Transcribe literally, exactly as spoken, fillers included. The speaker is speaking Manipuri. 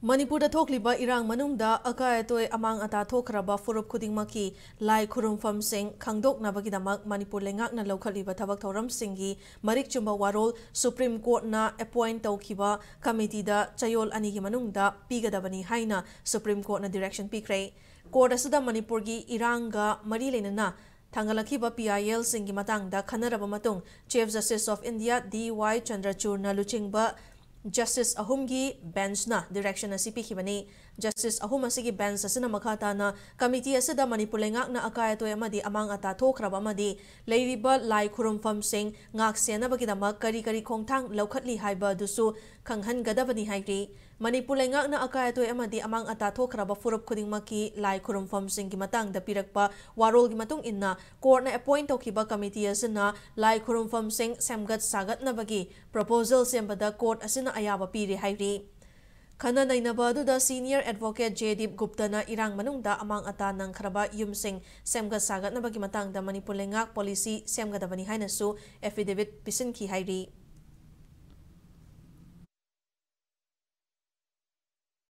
ꯃꯅꯤꯄꯨꯔꯗ ꯊꯣꯛꯂꯤꯕ ꯏꯔꯥꯡ ꯃꯅꯨꯡꯗ ꯑꯀꯥꯏ ꯑꯇꯣꯏ ꯑꯃꯥꯡ ꯑꯇꯥ ꯊꯣꯛꯈ꯭ꯔꯕ ꯐꯨꯔꯨꯞ ꯈꯨꯗꯤꯡꯃꯛꯀꯤ ꯂꯥꯏ ꯈꯨꯔꯨꯝꯐꯝꯁꯤꯡ ꯈꯪꯗꯣꯛꯅꯕꯒꯤꯗꯃꯛ ꯃꯅꯤꯄꯨꯔ ꯂꯩꯉꯥꯛꯅ ꯂꯧꯈꯠꯂꯤꯕ ꯊꯕꯛ ꯊꯧꯔꯝꯁꯤꯡꯒꯤ ꯃꯔꯤꯛ ꯆꯨꯝꯕ ꯋꯥꯔꯣꯜ ꯁꯨꯄ꯭ꯔꯤꯝ ꯀꯣꯔꯠꯅ ꯑꯦꯄꯣꯏꯟꯠ ꯇꯧꯈꯤꯕ ꯀꯃꯤꯇꯤꯗ ꯆꯌꯣꯜ ꯑꯅꯤꯒꯤ ꯃꯅꯨꯡꯗ ꯄꯤꯒꯗꯕꯅꯤ ꯍꯥꯏꯅ ꯁꯨꯄ꯭ꯔꯤꯝ ꯀꯣꯔꯠꯅ ꯗꯤꯔꯦꯛꯁꯟ ꯄꯤꯈ꯭ꯔꯦ꯫ ꯀꯣꯔꯠ ꯑꯁꯤꯗ ꯃꯅꯤꯄꯨꯔꯒꯤ ꯏꯔꯥꯡꯒ ꯃꯔꯤ ꯂꯩꯅꯅ ꯊꯥꯡꯒꯠꯂꯛꯈꯤꯕ ꯄꯤ ꯑꯥꯏ ꯑꯦꯜꯁꯤꯡꯒꯤ ꯃꯇꯥꯡꯗ ꯈꯟꯅꯔꯕ ꯃꯇꯨꯡ, Chief Justice of India ꯗꯤ ꯋꯥꯏ ꯆꯟꯗ꯭ꯔꯆꯨꯔꯅ ꯂꯨꯆꯤꯡꯕ ꯖꯁꯇꯤꯁ ꯑꯍꯨꯝꯒꯤ ꯕꯦꯟꯆꯅ ꯗꯤꯔꯦꯛꯁꯟ ꯑꯁꯤ ꯄꯤꯈꯤꯕꯅꯤ꯫ ꯖꯁꯇꯤꯁ ꯑꯍꯨꯝ ꯑꯁꯤꯒꯤ ꯕꯦꯟꯆ ꯑꯁꯤꯅ ꯃꯈꯥ ꯇꯥꯅ ꯀꯃꯤꯇꯤ ꯑꯁꯤꯗ ꯃꯅꯤꯄꯨꯔ ꯂꯩꯉꯥꯛꯅ ꯑꯀꯥꯏ ꯑꯇꯣꯏ ꯑꯃꯗꯤ ꯑꯃꯥꯡ ꯑꯇꯥ ꯊꯣꯛꯈ꯭ꯔꯕ ꯑꯃꯗꯤ ꯂꯩꯔꯤꯕ ꯂꯥꯏ ꯈꯨꯔꯨꯝꯐꯝꯁꯤꯡ ꯉꯥꯛ ꯁꯦꯟꯅꯕꯒꯤꯗꯃꯛ ꯀꯔꯤ ꯀꯔꯤ ꯈꯣꯡꯊꯥꯡ ꯂꯧꯈꯠꯂꯤ ꯍꯥꯏꯕ ꯑꯗꯨꯁꯨ ꯈꯪꯍꯟꯒꯗꯕꯅꯤ ꯍꯥꯏꯔꯤ꯫ ꯃꯅꯤꯄꯨꯔ ꯂꯩꯉꯥꯛꯅ ꯑꯀꯥꯏ ꯑꯇꯣꯏ ꯑꯃꯗꯤ ꯑꯃꯥꯡ ꯑꯇꯥ ꯊꯣꯛꯈ꯭ꯔꯕ ꯐꯨꯔꯨꯞ ꯈꯨꯗꯤꯡꯃꯛꯀꯤ ꯂꯥꯏ ꯈꯨꯔꯨꯝꯐꯝꯁꯤꯡꯒꯤ ꯃꯇꯥꯡꯗ ꯄꯤꯔꯛꯄ ꯋꯥꯔꯣꯜꯒꯤ ꯃꯇꯨꯡ ꯏꯟꯅ, ꯀꯣꯔꯠꯅ ꯑꯦꯄꯣꯏꯟꯠ ꯇꯧꯈꯤꯕ ꯀꯃꯤꯇꯤ ꯑꯁꯤꯅ ꯂꯥꯏ ꯈꯨꯔꯨꯝꯐꯝꯁꯤꯡ ꯁꯦꯝꯒꯠ ꯁꯥꯒꯠꯅꯕꯒꯤ ꯄ꯭ꯔꯣꯄꯣꯖꯦꯜ ꯁꯦꯝꯕꯗ ꯀꯣꯔꯠ ꯑꯁꯤꯅ ꯑꯌꯥꯕ ꯄꯤꯔꯦ ꯍꯥꯏꯔꯤ꯫ ꯈꯟꯅ ꯅꯩꯅꯕ ꯑꯗꯨꯗ ꯁꯤꯅꯤꯌꯔ ꯑꯦꯗꯚꯣꯀꯦꯠ ꯖꯦꯗꯤꯞ ꯒꯨꯞꯇꯅ ꯏꯔꯥꯡ ꯃꯅꯨꯡꯗ ꯑꯃꯥꯡ ꯑꯇꯥ ꯅꯪꯈ꯭ꯔꯕ ꯌꯨꯝꯁꯤꯡ ꯁꯦꯝꯒꯠ ꯁꯥꯒꯠꯅꯕꯒꯤ ꯃꯇꯥꯡꯗ ꯃꯅꯤꯄꯨꯔ ꯂꯩꯉꯥꯛ ꯄꯣꯂꯤꯁꯤ ꯁꯦꯝꯒꯗꯕꯅꯤ ꯍꯥꯏꯅꯁꯨ ꯑꯦꯐꯤꯗꯦꯚꯤꯠ ꯄꯤꯁꯤꯟꯈꯤ ꯍꯥꯏꯔꯤ꯫